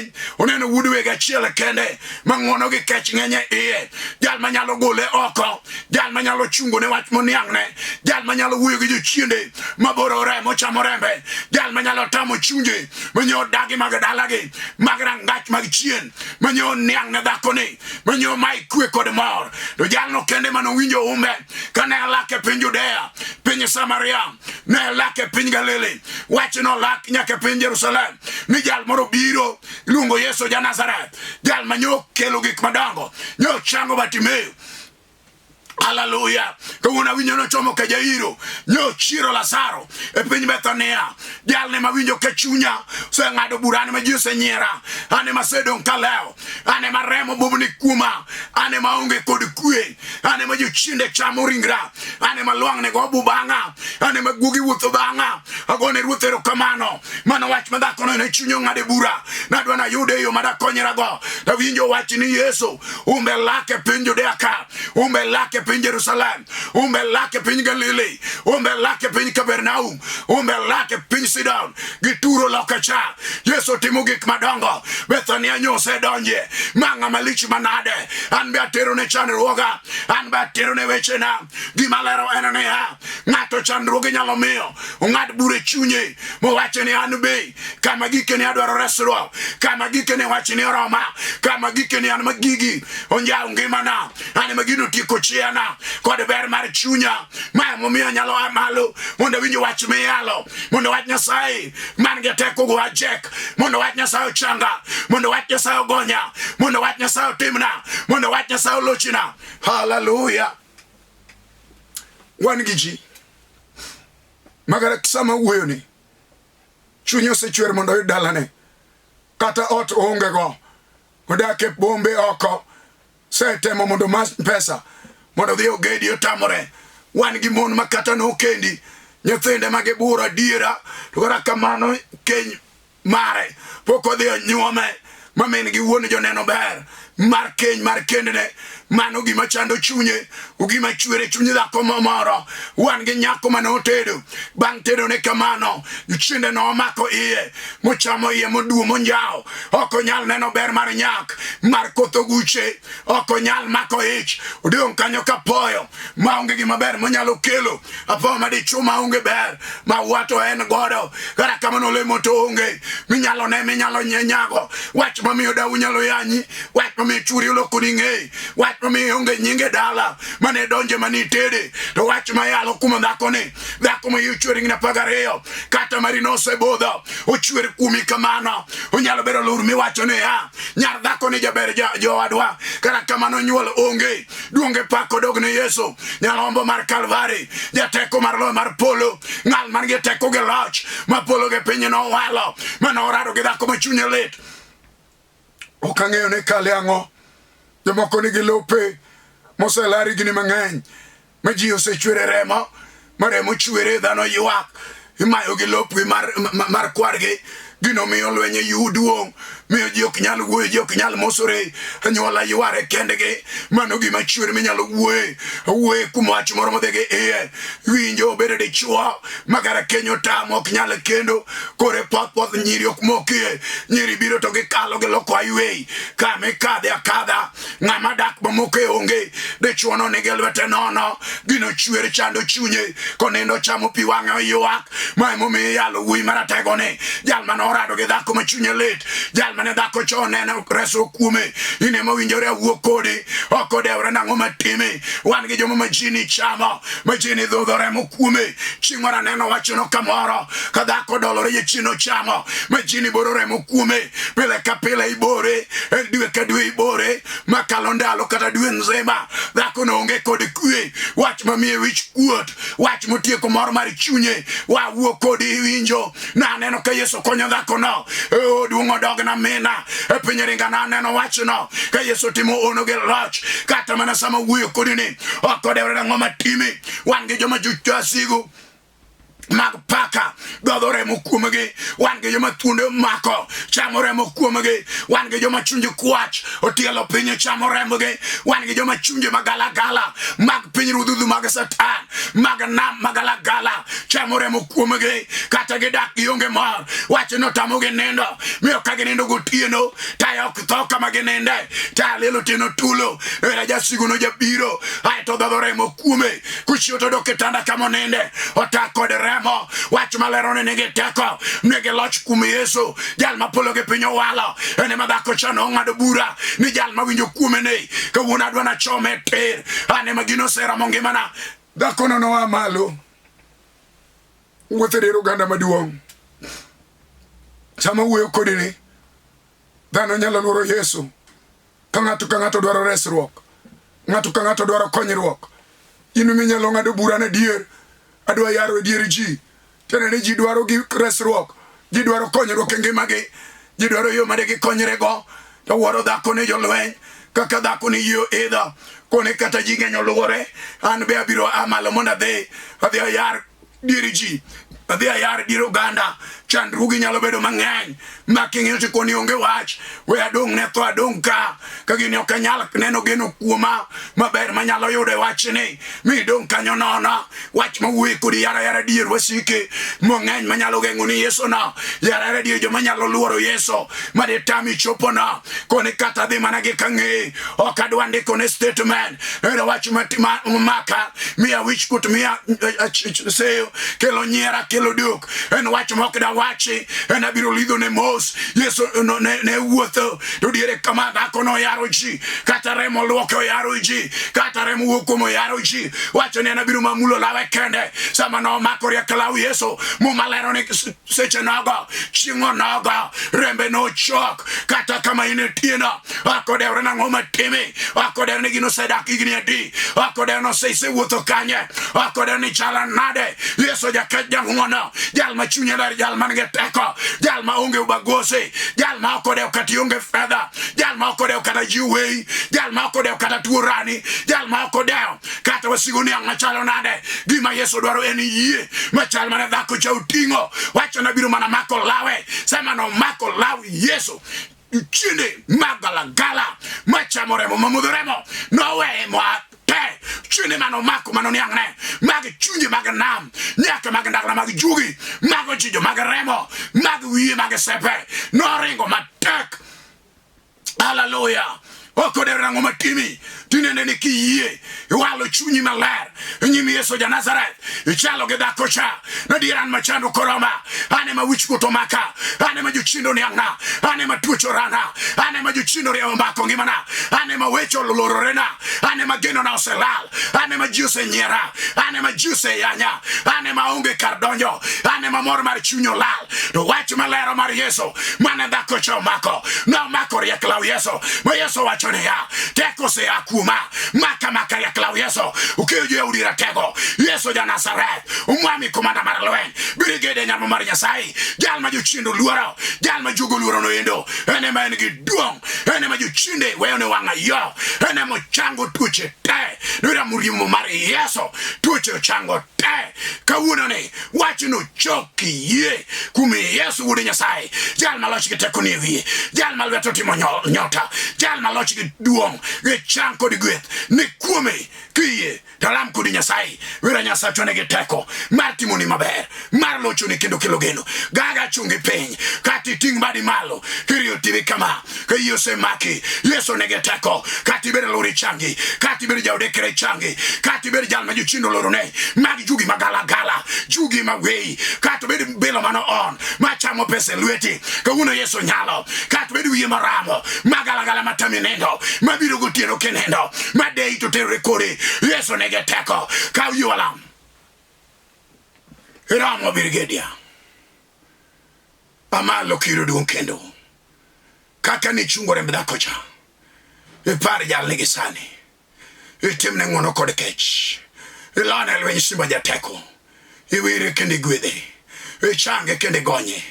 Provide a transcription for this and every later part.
piny oneno wuod wego achiel kende ma ng'wono gi kech ng'eny e iye, jal manyalo gole oko, jal manyalo chungo ne wach moniang'ne, jal manyalo wuoyo gi jochiende maboro remo chamo rembe, jal manyalo tamo chunje manyo dagi mag dalagi mag rangach mag chien manyo niang' ne dhakoni manyo mai kwe kod mor. To jalno kende manowinjo umbe kane alak e piny Judea, piny Samaria, ne lak e piny Galili, wachno lak nyaka e piny Jerusalem, ni jal moro biro iluongo Yesu ja Nazareth, jal ma nyo kelo gik madongo, nyo chango Bartimeo. Haleluya! Kawuono awinjo nochomo ka Jairo, nyo chiero Lazaro e piny Bethania. Jalne mawinjo ka chunya oseng'ado bura, an ma ji osenyiera, an ema asedong' kalewo, an ema remo bubni kuoma, an ema aonge kod kwe, an ema jochiende chamo ringra, an ema lwang'ni go bu bang'a, an ema guogi wuotho bang'a. Agone Ruoth erokamano. Mano wach ma dhakono ne chunye ong'ade bura. Nadwa nayude e yo ma dakonyrago. Tawinjo wach ni Yesu umbe lak e piny Judea ka, umbe lak e piny Jerusalem, umbe lak e piny Galili, umbe lak e piny Kapernaum, umbe lak e piny Sidon gi Turo loka cha. Yesu timo gik madongo. Bethania nyo osedonje. Ma ng'ama lich manade. An be atero ne chandruoga, an be atero ne wechena. Gima lero en niya, ng'ato chandruoge nyalo miyo ong'ad bura e chunye mowacho ni an be kama gikeni adwaro resruok, kama gikeni wach ni oroma, kama gikeni an ma gigi onjawo ngimana, an ma gino otieko chiana kod ber mar chunya. Ma emomiyo anyalo a malo mondo awinj wach miyalo, mondo wach Nyasaye man gi teko go ajek, mondo wach Nyasaye ochanga, mondo wach Nyasaye ogonya, mondo wach Nyasaye otimna, mondo wach Nyasaye olochina. Haleluya! Wan gi ji magara sama wuoyoni chunye osechwer mondo oyud dalane, kata ot oonge go, odak e bombe oko, setemo mondo omany pesa mondo odhi ogedi otamore. Wan gi mon ma kata nokendi nyithinde ma giburo adiera, to kata kamano keny mare pok odhi onyuome ma min gi wuon joneno ber mar keny mar kendne. Mano gima chando chunye, gima chwere chuny dhako moro. Wan gi nyako mane otedo, bang' tedone kamano, jochiende nomako iye, mochamo iye moduo monjawo. Ok onyal neno ber mar nyak mar koth oguche, ok onyal mako ich, odong' kanyo ka poyo maonge gima ber monyalo kelo. Apoyo ma dichwo maonge ber ma wato en godo, kata kamano olemo to onge minyalo ne minyalo nyago. Wach mamiyo dau nyalo yanyi, wach mamiyo churi olokoni ng'eyi, wach mamiyo onge nyinge dala mane donje mane itede, to wach mayalo kuom dhakoni, dhako ma iye ochwer higni 12 kata mari nosebudho ochwer kuomi kamano. Onyalo bedo lur miwacho niya, nyar dhakoni jaber jowadwa, kata kamano nyuol onge. Duonge pak odog ne Yesu, nyalombo mar Kalvari, jateko mar loyo mar polo, ng'al man gi teko gi loch ma polo gi piny nowalo, mane orado gi dhako ma chunye lit. Ok ang'eyo ni kale ang'o. Jomoko nigi lope moselar higni mang'eny ma ji osechwere remo, ma remo chwere dhano ywak, imayo gi lopgi mar, mar kwargi. Gino miyo lweny e yu duong', miyo ji ok nyal wuoyo, ji ok nyal mosore, anyuola yware kendgi. Mano gima chwer minyalo wuoye, wuoye kuom wach moro modhi gi iye. Winjo bedo dichuo ma kata keny otamo ok nyal kendo, kore poth poth nyiri ok mokie, nyiri biro to gikalo giloko highway kama ikadhe akadha, ng'ama dak mamoke onge. Dichuo no nigi lwete nono, gino chwer chando chunye, konindo chamo pi wang'e oywak. Ma emomiyo iyalo wuoyi maratego ni jal mane orado gi dhako ma chunye lit, jal mane dhako chon neno resruok kuome, in ema owinjore awuo kodi, ok odewre nang'o matimi. Wan gi joma majini chamo, majini dhudho remo kuome. Chieng' moro aneno wachno kamoro, ka dhako dolore jachien ochamo, majini boro remo kuome, pile ka pile ibore, en dwe ka dwe ibore, makalo ndalo kata dwe nzima, dhako no onge kod kwe. Wach mamiye wich kuot, wach motieko mor mar chunye, wawuo kodi iwinjo. Naneno ka Yesu konyo dhakono, e duong' odogna mina e piny ringa. Naneno wachno ka Yesu timo ono gi loch, kata mana sama wuoyo kodi ni ok odewre nang'o matimi. Wan gi joma jasigu Mag paka dhodho remo kuomgi. Wan gi joma thuonde omako chamo remo kuomgi. Wan gi joma chunje kwach otielo piny chamo rembogi. Wan gi joma chunje magalagala mag piny rudhudhu mag Satan mag nam magalagala chamo remo kuomgi. Kata gidak gionge mor, wach notamogi nindo, miyo ka ginindo gotieno taya ok tho kama gininde, taya liel otieno tulo. Era jasigu no jabiro aeto dhodho remo kuome, kuchiew to dok e tanda kama oninde, otak kod remo. Wach malero ni nigi teko, nigi loch kuom Yesu, jal ma polo gi piny owalo. En ema dhako cha nong'ado bura ni jal ma winjo kuome ni kawuono adwa nachome tir, an ema gino oseramo ngimana. Dhakono noa malo wuotho e dier oganda maduong'. Sama wuoyo kodi ni dhano nyalo luoro Yesu ka ng'ato ka ng'ato dwaro resruok, ng'ato ka ng'ato dwaro konyruok. In minyalo ng'ado bura na dier, adwa yaro e dier ji. Tiende ni ji dwaro gi resruok, ji dwaro konyruok e ngimagi, ji dwaro yo made gikonyrego. To wuoro dhako ni jolweny, kaka dhako ni yie idho, kone kata ji ng'eny oluore, an be abiro a malo mondo adhi, adhi ayar dier ji, adhi ayar dier oganda. Chandruogi nyalo bedo mang'eny ma king'iyo to koni onge wach, we adong' ne tho, adong' ka ka gini ok anyal neno geno kuoma maber manyalo yudo e wachni, mi idong' kanyo nono. Wach mawuoye kodi yara yara dier wasike mang'eny manyalo geng'o ni Yesu no, yara yara dier joma nyalo luoro Yesu maditami chopo no, koni kata dhi mana gi kang'e ok adwa ndiko ne statement. Ero wach maka miya wich kut, miya seyo, kelo nyiera, kelo duk. En wach ma ok dawachi, en abiro lidho ne mos. Yesu ne wuotho to diere kama dhako noyaro ji, kata remo luoke oyaro ji, kata remo wuok kuom oyaro ji. Wacho ni en abiro mamulo lawe kende. Sama nomako riek law Yesu, Muma lero ni seche nogo, chieng' onogo, rembe nochok. Kata kama in etieno, ok odewre nang'o matimi, ok odewre ni gino osedak higni adi, ok odewre ni osewuotho kanye, ok odewre ni chala nade. Yesu jakech jang'wono, jal ma chunye ler, jal man gi teko, jal ma onge ubaguzi, jal ma ok odew kata ionge fedha, jal ma ok odew kata ji weyi, jal ma ok odew kata tuo rani, jal ma ok odew kata wasigu ni ang' machalo nade. Gima Yesu dwaro en yie machal mane dhako cha oting'o. Wacho na biro mana mako lawe. Sama nomako law Yesu, chiende magalagala machamo remo mamodho remo noweye moa te. Chiende mane omako mano niang'ne mag chunje mag nam nyaka mag ndagla mag jugi mag ochijo mag remo mag wiye mag sepe noringo matek. Haleluya! Ok odewre nang'o matimi tinende ni kiyie iwalo chunyi maler e nyim Yesu ja Nazareth, ichalo gi dhako cha. Adier an machando koroma, an ema wichkuot omaka, an ema jochiende oniang'na, an ema tuoche orana, an ema jochiende omako ngimana, an ema weche olororena, an ema genona oselal, an ema ji osenyiera, an ema ji oseyanya, an ema onge kar donjo, an ema mor mar chuny olal. To wach malero mar Yesu mane dhako cha omako, nomako riek law Yesu, ma Yesu wacho niya, teko osea kuoma, maka maka riek law Yesu, okeyo jo-Yahudi ratego. Yesu ja Nazareth, omwami komanda mar lweny, brigade nyamo mar Nyasaye, jal ma jochiende oluoro, jal ma juogo oluoro noendo, en ema en gi duong', en ema jochiende weyone wang'a yo, en ema ochango tuoche te. Noiramo rimo mar Yesu, tuoche ochango te. Kawuono ni wachno chok kiyie kuom Yesu Wuod Nyasaye, jal ma loch gi teko ni e wiye, jal ma lwete otimo nyota, jal ma loch gi duong' gi chang kod gweth ni kuome. Kiyie to alam kodi Nyasaye, wera Nyasachwa nigi teko mar timoni maber, mar lochoni kendo kelo geno. Gaga chungi piny kata iting' badi malo kiriyo tivi kama ka yie osemaki. Yesu nigi teko, kata ibed lori changi, kata ibed jaodekre changi, kata ibed jal ma jochiende olorone mag jugi magalagala, jugi ma weyi, kata obed bilo mano on machamo pesa e lweti, kawuono Yesu nyalo. Kata obed wiye maramo magalagala matami nindo, mabiro gotieno kinindo, madeyi to terore kodi, Yesu nigi teko. Kaw yie walam. Iramo Brigedia. Amalo kiro duong' kendo. Kaka nichungo remb dhako cha, ipar jalni gi sani, itimne ng'wono kod kech, ilone lweny simba jateko, iwire kendo igwedhe, ichange kendo igonye,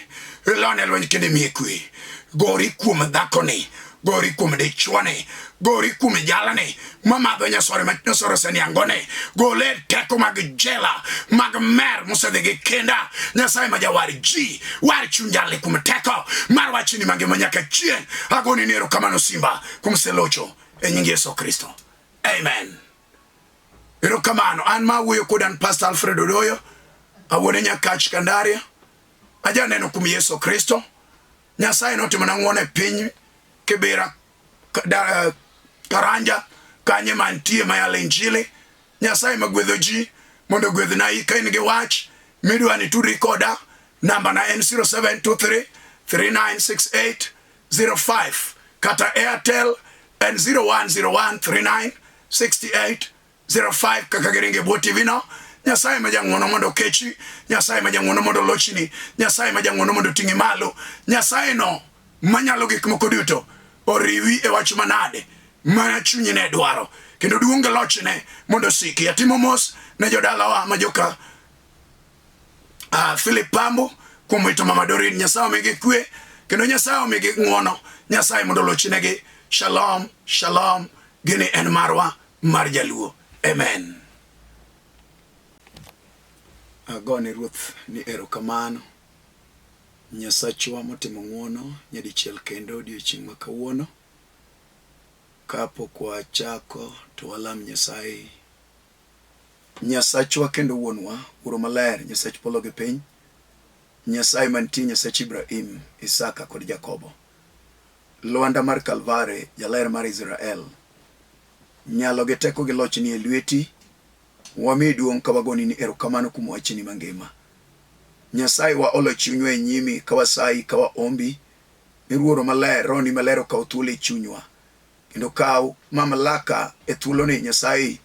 ilone lweny kendo imiye kwe. Gori kuom dhakoni. Gori kuom dichuoni, gori kuom jalni mamadho nyasore ma nyasore oseniangone, gole e teko mag jela mag mer mosedhi gi kinda. Nyasaye ma jawar ji, war chuny jalni kuom teko mar wachni mangima nyaka chieng'. Agoni ni erokamano simba kuom selocho e nying Yesu Kristo. Amen. Erokamano. An ma wuoyo kod an Pastor Alfred Odoyo, awuone Nyakach Kandaria, ajaneno kuom Yesu Kristo. Nyasaye notimona ng'wono e piny Kibera Karanja kanye mantie mayalo injili. Nyasaye magwedho ji mondo ogwedhna ka in gi wach midwa ni tudri koda, namba na en 0723 3968 05 kata Airtel en 0101 39 68 05 kaka giringo e bwo TV no. Nyasaye ma jang'wono mondo okechi, Nyasaye ma jang'wono mondo olochni, Nyasaye ma jang'wono mondo oting'i malo, Nyasaye no manyalo gik moko duto oriwi e wach manade mana chunyi ne dwaro kendo duong' gi lochne mondo osiki. Atimo mos ne jodalawa ma joka Philip Pambo kuom wito Mama Doreen. Nyasaye omigi kwe kendo Nyasaye omigi ng'wono. Nyasaye mondo olochnegi. Shalom, shalom. Gini en marwa mar Jaluo. Amen. Agone Ruoth ni erokamano. Nyasachwa motimo ng'wono nyadichiel kendo odiechieng' ma kawuono. Kapok wachako to walam Nyasaye. Nyasachwa kendo Wuonwa, Wuoro Maler, Nyasach polo gi piny, Nyasaye mantie, Nyasach Ibrahim, Isaka kod Jakobo. Lwanda mar Kalvare, Jaler mar Israel. Nyalo gi teko gi loch nie lweti. Wamiyi duong' ka wagoni ni erokamano kuom wachni mangima. Nyasaye waolo chunywa e nyimi ka wasayi ka waombi ni Wuoro Maler, Rohoni Maler okaw thuolo e chunywa kendo kaw mamlaka e thuoloni Nyasaye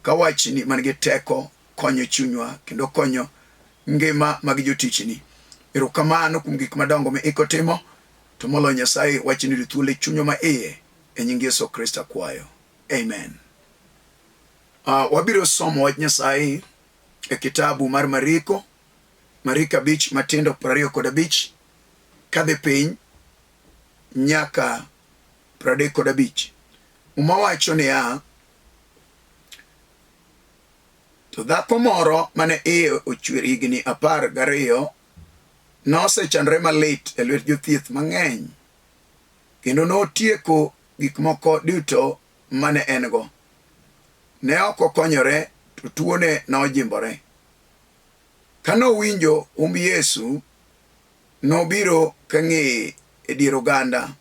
ka wachni man gi teko konyo chunywa kendo konyo ngima mag jotichni. Erokamano kuom gik madongo mi iko timo to moloyo Nyasaye wachni yudo thuolo e chunywa ma iye e nying Yesu Kristo akwayo. Amen. Wabiro somo wach Nyasaye e kitabu mar Mariko, Mariko abich matindo 25 kadhi piny nyaka 35. Muma wacho niya, to dhako moro mane iye ochwer higni 12 nosechandore malit e lwet jothieth mang'eny kendo notieko gik moko duto mane en-go. Ne ok okonyore to tuone nojimbore. Ka nowinjo humb Yesu, nobiro ka ng'eye e dier oganda,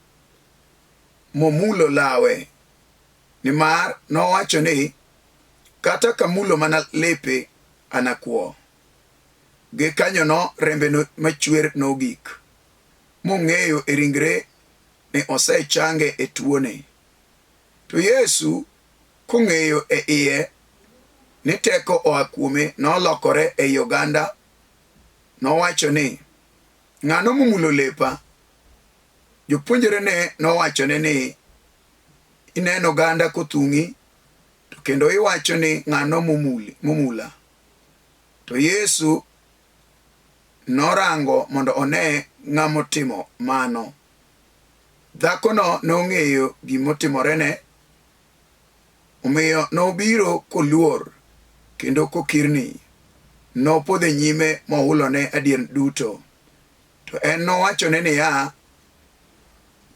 momulo lawe, nimar nowacho ni, Kata kamulo mana lepe, anakwo. Gikanyono rembe machwer nogik, mong'eyo e ringre ni osechange e tuone. To Yesu kong'eyo e iye ni teko oa kuome, nolokore ei oganda, nowacho ni, Ng'ano momulo lepa? Jopuonjrene nowachone ni, Ineno oganda kothung'i, to kendo iwacho ni ng'ano momula? To Yesu norango mondo one ng'amotimo mano. Dhakono nong'eyo gimotimorene, omiyo nobiro koluor kendo kokirni. Nopodho e nyime mohulone adier duto. To en nowachone niya,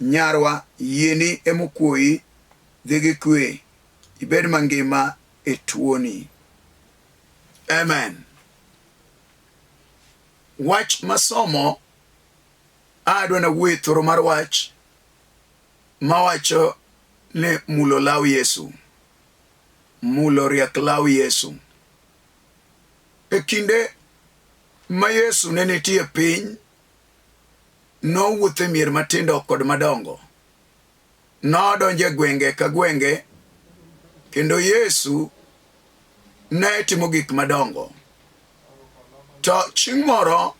Nyarwa, yieni emokwoyi, dhi gi kwe, ibed mangima e tuoni. Amen. Wach masomo adwa nawuoye thoro mar wach mawacho ni mulo law Yesu. Mulo riak law Yesu. E kinde ma Yesu ne nitie piny, nowuotho e mier matindo kod madongo. Nodonjo e gwenge ka gwenge kendo Yesu ne timo gik madongo. To chieng' moro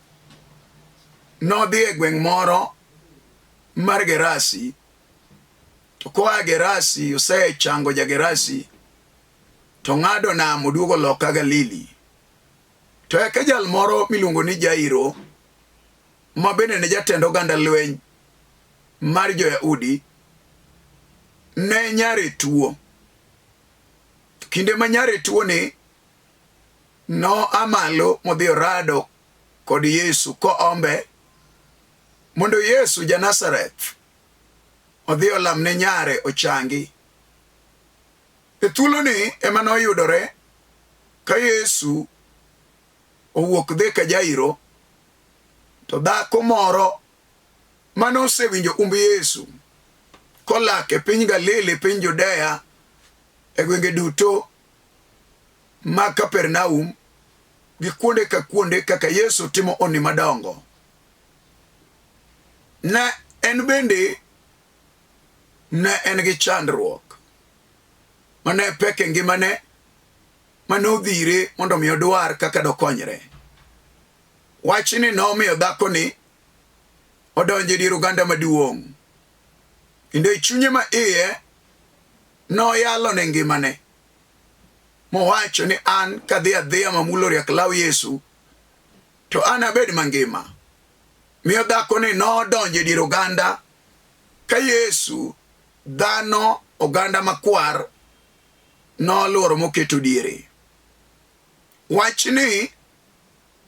nodhi e gweng' moro mar Gerasi, to koa Gerasi osechango ja-Gerasi, to ng'ado nam oduogo loka Galili. To eka jal moro miluongo ni Jairo, ma bende ne jatend oganda lweny mar jo-Yahudi, Ne nyare tuo. Kinde ma nyare tuo ni, noa malo modhi orado kod Yesu koombe mondo Yesu ja Nazareth odhi olamne nyare ochangi. E thuoloni ema noyudore ka Yesu owuok dhi ka Jairo, to dhako moro mane osewinjo umb Yesu kolak e piny Galili, piny Judea, e gwenge duto ma Kapernaum gi kuonde ka kuonde kaka Yesu timo honni madongo. Ne en bende ne en gi chandruok mane pek e ngimane mane odhire mondo mi odwar kaka dokonyre. Wachni nomiyo dhakoni odonjo e dier oganda maduong', kendo e chunye ma iye noyalo ne ngimane mowacho ni an kadhi adhiya mamulo riak law Yesu to an abed mangima. Miyo dhakoni nodonjo e dier oganda ka Yesu dhano oganda makwar noluoro moketo diere. Wachni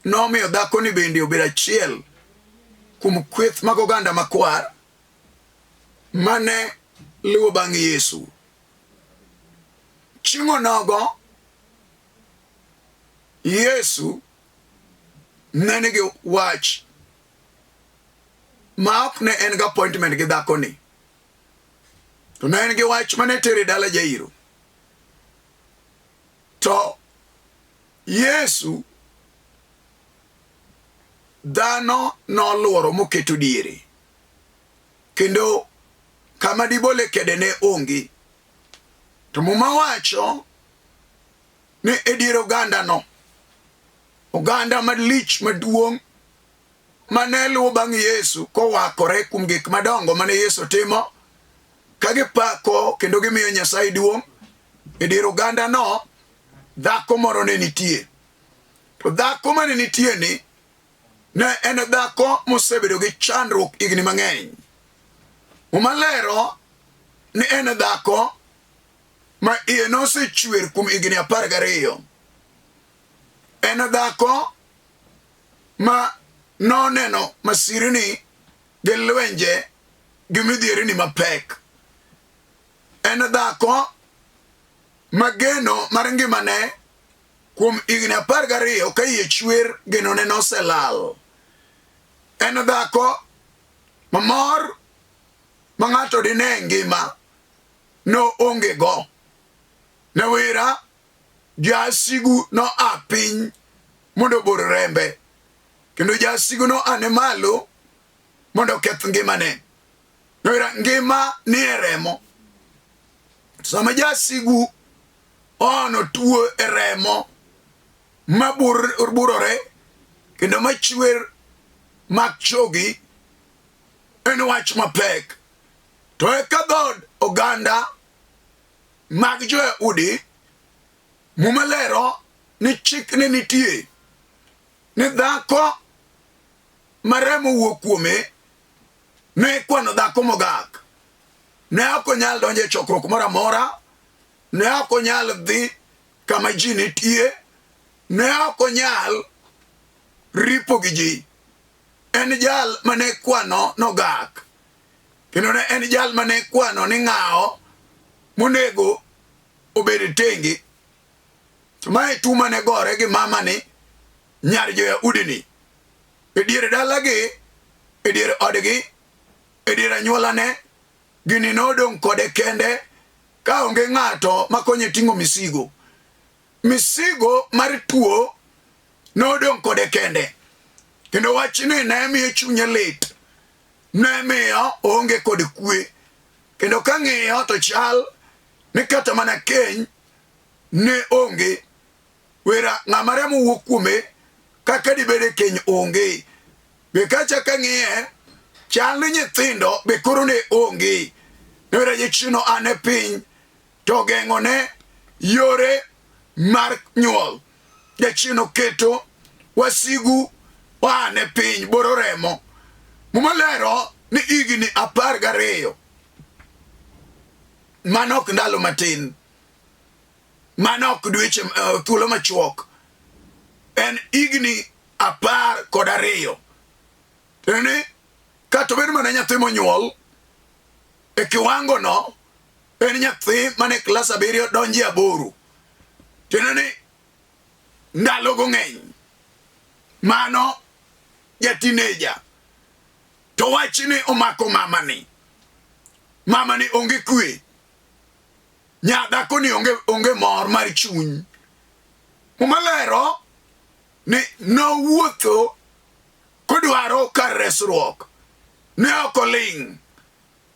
nomiyo dhakoni bende obedo achiel kuom kweth mag oganda makwar mane luwo bang' Yesu. Chieng' onogo, Yesu ne nigi wach ma ok ne en gi appointment gi dhakoni, to ne en gi wach mane tere dala Jairo. To Yesu dhano noluoro moketo diere, kendo kama dibole kede ne onge. To Muma wacho ni e dier ogandano, oganda malich maduong' mane luwo bang' Yesu kowakore kuom gik madongo mane Yesu timo, ka gipako kendo gimiyo Nyasaye duong', e dier ogandano dhako moro ne nitie. To dhako mane nitie ni ne en dhako mosebedo gi chandruok higni mang'eny. Muma lero ni en dhako ma iye nosechwer kuom higni 12. En dhako ma noneno masirni gi lwenje gi midhierni mapek. En dhako ma geno mar ngimane kuom higni 12 ka iye chwer genone noselal. En dhako mamor ma ng'ato dine e ngima no onge go. Nawera jasigu noa piny mondo obor rembe, kendo jasigu noa ne malo mondo oketh ngimane. Nawera ngima ni e remo. Sama jasigu oono tuo e remo ma burore kendo ma chwer mak chogi en wach mapek. To eka dhood oganda mag jo-Yahudi, Muma lero ni chik ne nitie ni dhako ma remo wuok kuome ne ikwano dhako mogak. Ne ok onyal donjo e chokruok moro amora, ne ok onyal dhi kama ji nitie, ne ok onyal ripo gi ji. En jal mane kwano nogak, kendo ne en jal mane kwano ni ng'awo monego obed tenge. To mae tuo mane gore gi mamani nyar jo-Yahudi ni e dier dalagi, e dier odgi, e dier anyuolane, gini nodong' kode kende ka onge ng'ato makonye ting'o misigo. Misigo mar tuo nodong' kode kende, kendo wachni ne miyo chunye lit, ne miyo oonge kod kwe, kendo ka ng'iyo to chal ni kata mana keny ne onge. Wera ng'ama remo wuok kuome kaka dibed e keny onge. Be kacha ka ng'iye chal ni nyithindo be koro ne onge. Wera jachino an e piny to ogeng'one yore mar nyuol. Jachien oketo wasigu oane piny boro remo. Muma lero ni higni 12 Mano ok ndalo matin. Mano ok dweche thuolo machuok. En higni 12. Tiende ni kata obed mana nyathi monyuol e kiwango no en nyathi mane klas 7 donjo e 8. Tiende ni ndalogo ng'eny. Mano jatineja. To wachni omako mamani. Mamani onge kwe. Nya dhakoni onge mor mar chuny. Muma lero ni nowuotho kodwaro kar resruok. Ne ok oling'.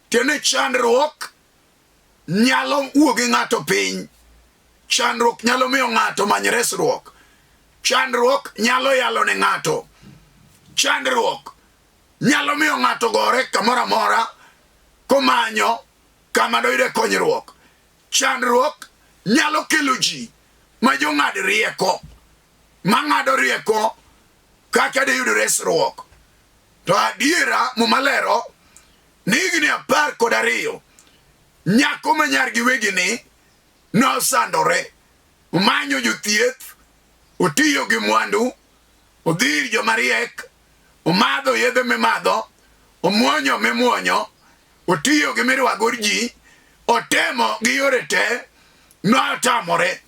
Tiende chandruok nyalo wuo gi ng'ato piny. Chandruok nyalo miyo ng'ato many resruok. Chandruok nyalo yalo ne ng'ato. Chandruok nyalo miyo ng'ato gore kamoro amora komanyo kama doyude konyruok. Chandruok nyalo kelo ji ma jong'ad rieko, mang'ado rieko kaka diyud resruok. To adiera Muma lero ni higni 12 nyako ma nyargi wegini nosandore, omanyo jothieth, otiyo gi mwandu, odhi ir joma riek, omadho yedhe mimadho, omuonyo mimuonyo, otiyo gi mirwago ji, otemo gi yore te, notamore.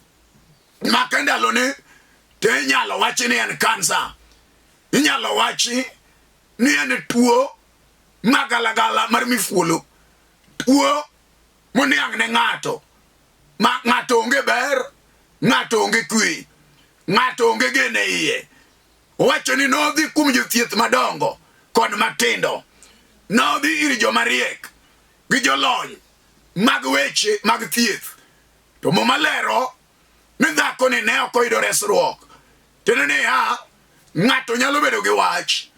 Maka ndalone to inyalo wachi ni en kansa, inyalo wachi ni en tuo magalagala mar mifuolo, tuo moniang' ne ng'ato, ma ng'ato onge ber, ng'ato onge kwe, ng'ato onge geno e iye. Owacho ni nodhi kuom jothieth madongo kod matindo, nodhi ir joma riek gi jolony mag weche mag thieth. To Muma lero ni dhakoni ne ok oyudo resruok. Tiende niya, ng'ato nyalo bedo gi wach,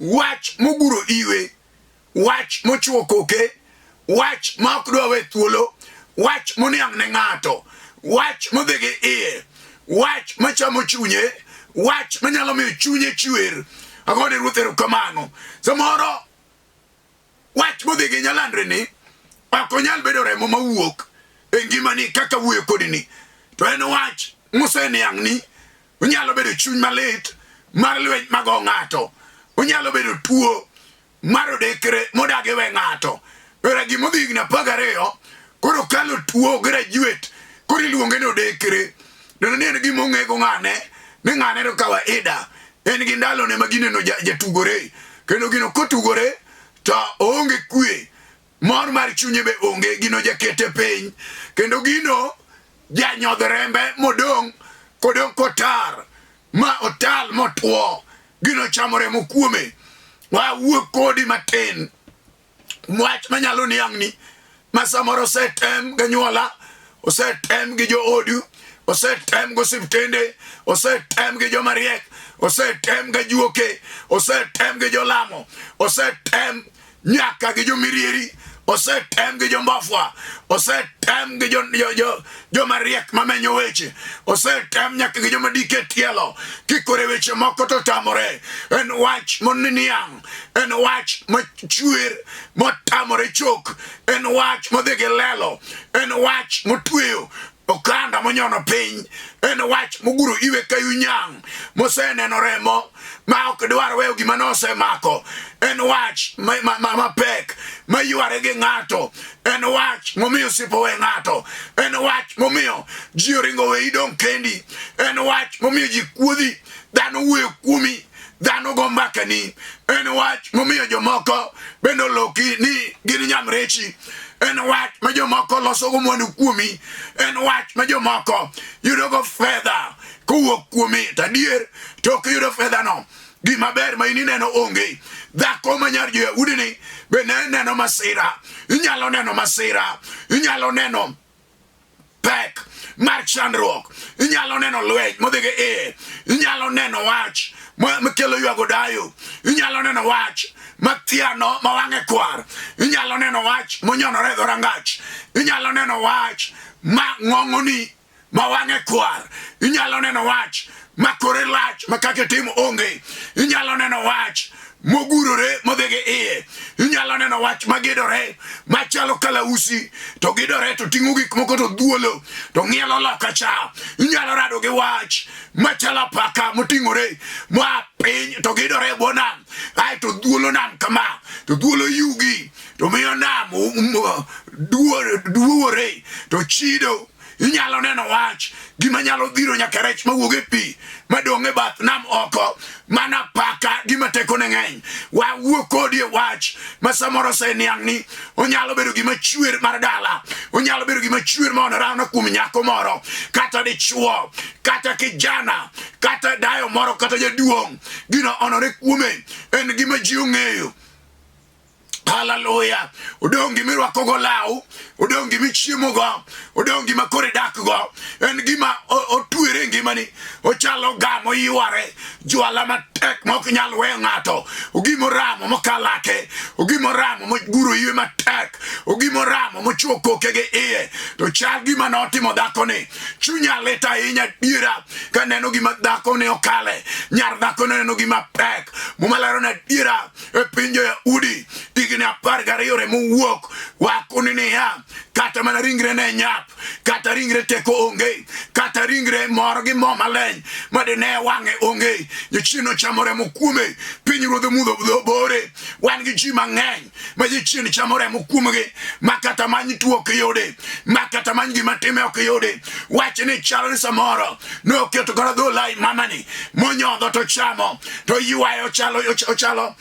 wach moguro iwe, wach mochuo koke, wach ma ok dwa we thuolo, wach moniang' ne ng'ato, wach modhi gi iye, wach machamo chunye, wach manyalo miyo chunye chwer. Agone Ruoth erokamano. Samoro wach modhi gi nyalandre ni ok onyal bedo remo mawuok e ngimani kaka wuoyo kodi ni, to en wach moseniang' ni. Onyalo bedo chuny malit mar lweny mago ng'ato, onyalo bedo tuo mar odekre modagi we ng'ato. Era gima odhi higni 12 koro kalo tuo gi rajuet, koro iluonge ni odekre. Neno ni en gima ong'ego ng'ane ni ng'ane to kawaida en gi ndalone ma gineno jatugore, kendo gino kotugore to oonge kwe, mor mar chunye be onge, gino jakete piny, kendo gino janyodh rembe modong' kodong' kotar ma otal motwo, gino chamo remo kuome. Wawuo kodi matin wach manyalo niang'ni ma samoro osetem ganyuola, osetem gi joodu, osetem gi osiptende, osetem gi joma riek, osetem gi ajuoke, osetem gi jolamo, osetem nyaka gi jomirieri, osetem gi jombafwa, osetem gi joma riek mamenyo weche, osetem nyaka gi joma dike tielo kikore weche moko to tamore. En wach moniniang', en wach machwer motamore chok, en wach modhi gi lelo, en wach motweyo okanda monyono piny, en wach moguro iwe ka yunyang' moseneno remo ma ok dwar weyo gima nosemako, en wach mapek mayware gi ng'ato, en wach momiyo osiep owe ng'ato, en wach momiyo ji oringo weyi dong' kendi, en wach momiyo ji kuodhi, dhano wuoyo kuomi, dhano go mbakani, en wach momiyo jomoko bende oloki ni gin nyamrechi, en wach ma jomoko losogo mwandu kuomi, en wach ma jomoko yudogo fedha kowuok kuomi, to adier tok yudo fedha no gima ber ma in ineno onge. Dhako ma nyar jo-Yahudi ni be ne neno masira. Inyalo neno masira, inyalo neno pek mar chandruok, inyalo neno lweny modhi gi iye, inyalo neno wach makelo ywago dayo, inyalo neno wach mathiano ma wang'e kwar, inyalo neno wach monyonore e dhorangach, inyalo neno wach ma ng'ong'oni ma wang'e kwar, inyalo neno wach ma kore lach ma kaka itimo onge, inyalo neno wach Mogurore modhi gi iye. Inyalo neno wach magidore machalo kalausi to gidore to ting'o gik moko to dhuolo to ng'ielo loka cha. Inyalo rado gi wach machalo apaka moting'ore moa piny to gidore e bwo nam aeto dhuolo nam kama to dhuolo yugi to miyo nam duore to chido. Inyalo neno wach gima nyalo dhiro nyaka rech mawuok e pi madong' e bath nam oko mana paka gima tekone ng'eny. Wawuo kodi e wach ma samoro oseniang' ni onyalo bedo gima chwer mar dala, onyalo bedo gima chwer ma onore kuom nyako moro kata dichuo kata kijana kata dayo moro kata jaduong', gino onore kuome en gima ji ong'eyo. Haleluya. Odong' gima irwakogo law, odong' gima ichiemogo, odong' gima koro idakgo. En gima otwere e ngimani. Ochalo ga moyware, jwala matek ma ok nyal weyo ng'ato. Ogima oramo mokalake, ogima oramo moguro iwe matek, ogima oramo mochuo koke gi iye. To chal gima notimo dhakoni. Chunya lit ahinya adiera kaneno gima dhakoni okale. Nyar dhakoni oneno gima pek. Muma lero ni adiera e piny jo-Yahudi higni 12 remo wuok wakoni niya kata mana ringre ne nyap kata ringre teko onge kata ringre mor gi mo maleny ma dine wang'e onge jachien ochamo remo kuome piny ruodh mudho bore wan gi ji mang'eny ma jachien chamo remo kuomgi ma kata many tuo ok yude ma kata many gima time ok yude wach ni chalo ni samoro noketo kata dho lai mamani monyodho to chamo to ywayo ochalo ochalo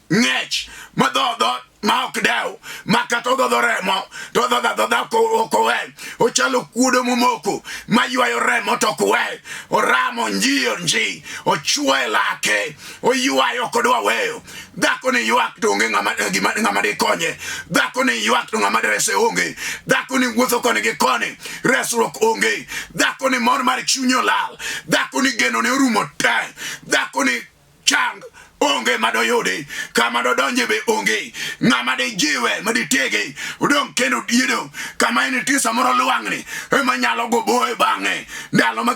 ng'ech madhodho ma ok dew ma kata odhodho remo to odhodho adhodha ok owe ochalo kuodo momoko ma ywayo remo to ok we oramo njiyo nji ochwo e lake oywayo ok odwa weyo dhako ni ywak to onge ng'ama dikonye dhako ni ywak to ng'ama direse onge dhako ni wuotho koni gi koni resruok onge dhako ni mor mar chunye olal dhako ni geno ne orumo te dhako ni chang onge madoyudi kama dodonje be onge ng'ama dijiwe maditege odong' kendo diedo kama en nitie samoro lwang'ni ema nyalo goboe bang'e ndalo ma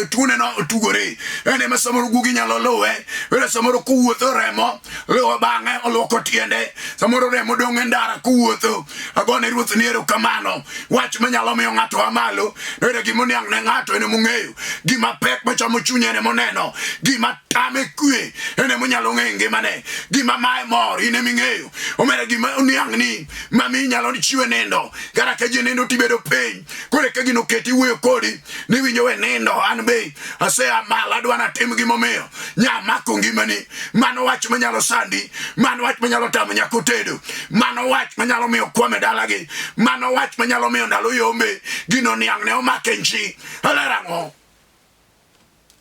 tuone no otugore en ema samoro guogi nyalo luwe ere samoro kowuotho remo luwo bang'e oluoko tiende samoro remo dong' e ndara kowuotho agone ruoth ni erokamano wach manyalo miyo ng'ato a malo ere gima oniang' ne ng'ato en emong'eyo gima pek machamo chunye en emoneno gima tame kwe en emonyalo ng'eyo ngimane gima maye mor in eming'eyo omera gima oniang' ni mami inyalo chiwe nindo kata ka ji nindo tibedo piny koro eka gino oketi wuoyo kodi ni winjo we nindo an be asea malo adwa natim gimomiyo nya mako ngimani mano wach manyalo sandi mano wach manyalo tamo nyako tedo mano wach manyalo miyo kwame dalagi mano wach manyalo miyo ndalo yombe gino niang' ne omake nji alerang'o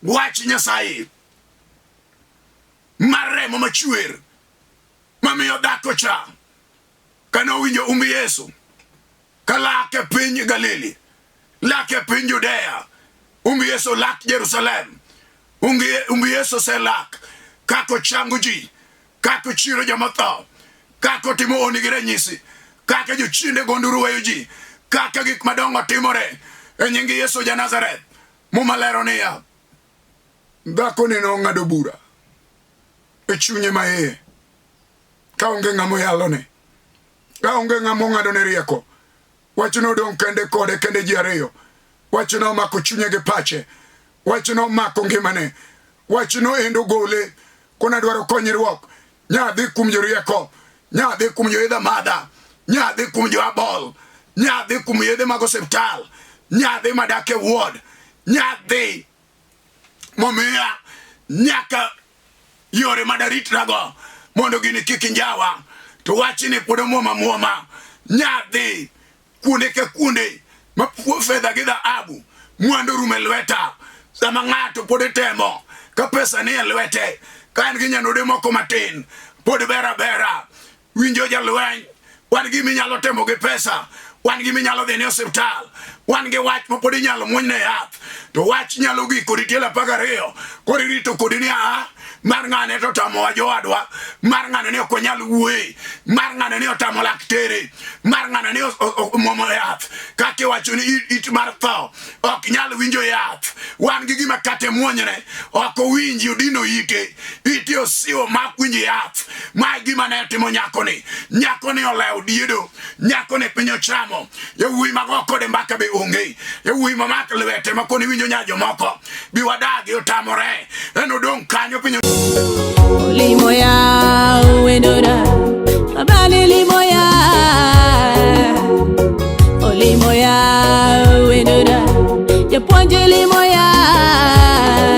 wach Nyasaye mar remo machwer mamiyo dhako cha kane owinjo umb Yesu ka lak e piny Galili, lak e piny Judea, umb Yesu lak Jerusalem, umb Yesu oselak kaka ochango ji, kaka ochiero joma otho, kaka otimo honni gi ranyisi, kaka jochiende gonduru weyo ji, kaka gik madongo timore e nying Yesu ja Nazareth. Muma lero niya, dhakoni nong'ado bura e chunye maiye ka onge ng'ama oyalone. Ka onge ng'ama ong'adone rieko, wachno odong' kende kode kende ji ariyo. Wachno omako chunye gi pache. Wachno omako ngimane. Wachno endo gole. Kona dwaro konyruok. Nya dhi kuom jorieko. Nya dhi kuom joyedhe amadha. Nya dhi kuom jo abol. Nya dhi kuom yedhe mag osiptal. Nya dhi madak e ward. Nya dhi momiya nyaka yore madaritrago mondo gini kik njawa to wachni pod omuoma muoma nyadhi kuonde ka kuonde ma fedha gi dhahabu mwandu orumo e lweta sama ng'ato pod itemo ka pesa ni e lwete ka en gi nyanode moko matin pod ber abera winjo jalweny wan gi minyalo temo gi pesa wan gi minyalo dhi ne osiptal wan gi wach ma pod inyalo muony ne yath to wach nyalo gik kodi tielo 12 koro irito kodi ni aa Mar ng'ane to otamowa jowadwa, mar ng'ane ni ok wanyal wuoye, mar ng'ane ni otamo laktere, mar ng'ane ni omuomo yath. Kaka iwacho ni it mar tho ok nyal winjo yath. Wan gi gima kata muonyne ok owinji, odino ite, ite osiwo mak winj yath. Ma e gima ne timo nyakoni. Nyakoni olewo diedo, nyakoni piny ochamo. Yawuoyi mag oko kode mbaka be onge. Yawuoyi mamak lwete ma koni winjo nya jomoko. Bi wadagi otamore. En odong' kanyo piny. Limoya wendora abali limoya olimoya wendora japuonj limoya.